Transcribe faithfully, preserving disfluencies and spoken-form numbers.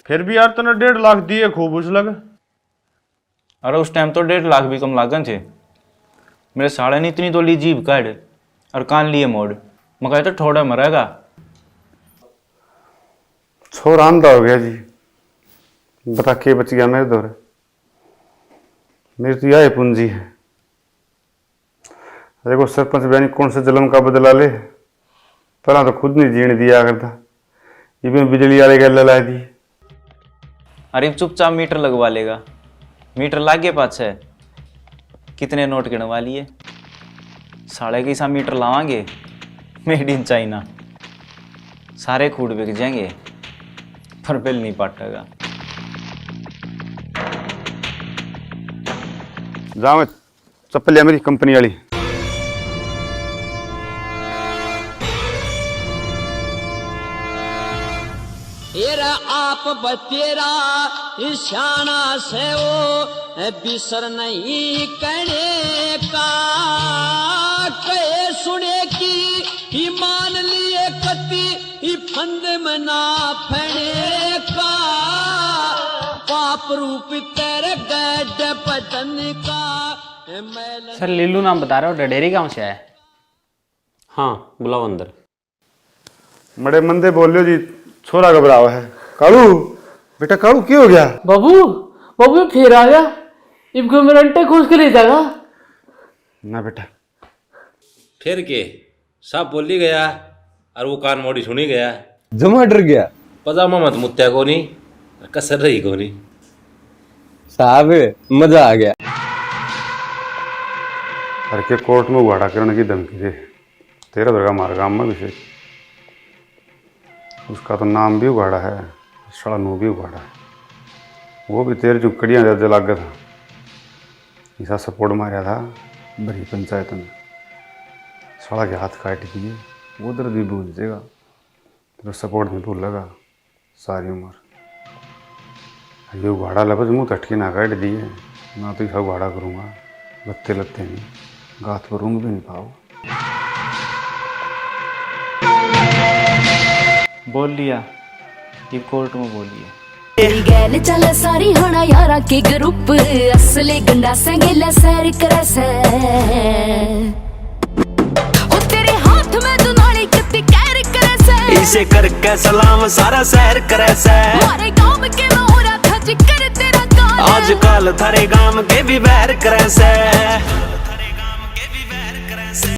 फिर भी यार, तने डेढ़ लाख दिए खूब उस लग। अरे, उस टाइम तो डेढ़ लाख भी कम लागन थे। मेरे साले ने इतनी तो ली जीभ काढ़ और कान लिए मोड़। मकाई तो ठोड़ा मरेगा। छोरा आंधा हो गया जी, बता के बच गया मेरे धोरे। मेरी तो यही पूंजी है। देखो सरपंच बयानी कौन से जलम का बदला ले, पहला तो खुद नहीं जीण दिया करता, इबे बिजली वाले गैल ला दी। अरे चुपचाप मीटर लगवा लेगा, मीटर लागे पाछे कितने नोट गिणवा लिए। साले के सा मीटर लावांगे made in China, सारे खूड बिक जाएंगे पर बिल नहीं पाटेगा। जाओ चप्पल लिया मेरी कंपनी वाली। एरा आप बतेरा स्याणा से ओ बिसर नहीं कहने का। कहे सुने की ईमान लिए कति ई फंद में ना फड़े का। पाप रूप तेरे गैड बदन का। सर, लीलू नाम बता रहे हो, डडेरी गांव से आया। हाँ, बुलाओ अंदर। मड़े मंदे बोलियो जी, छोरा घबराव है। कालू, बेटा कालू, के हो गया? बाबू, बाबू, ये फिर आ गया। इब को मेरा अंटे खोस के ले जाएगा। ना बेटा। फिर के, साहब बोली गया और वो कान मोड़ी सुनी गया। जमा डर गया। पजामा मत मुत्या कोनी, कसर रही कोनी। साहब, मजा आ गया। हर के कोर्ट में उघाड़ा करने की धमकी दे। तेरे वर्गा मार गाम में भी से। उसका तो नाम भी उघाड़ा है, साला नू भी उघाड़ा है। वो भी तेरे जो कड़ियाँ दे लागे था, इसा सपोर्ट मारा था भरी पंचायत में। साला के हाथ काट दिए, वो दर्द भी भूल जाएगा, तेरा सपोर्ट नहीं भूलेगा सारी उम्र। ये उघाड़ा लफ्ज मुंह तटके ना काट दिए, ना तो इसा उघाड़ा करूँगा, लत्ते लत्ते नहीं, गात पर ऊँग भी नहीं पाओ। बोल लिया, ये कोर्ट में बोलिए। तेरी गैल चल सारी हना यारा के ग्रुप, असली गंडा से गेला सैर करे से। ओ तेरे हाथ में दुनाली कत्ती कैर करे से। इसे करके सलाम सारा शहर करे से। मारे गांव के नौरा था जिक्र तेरा गाल। आजकल थारे गांव के भी बैर करे से।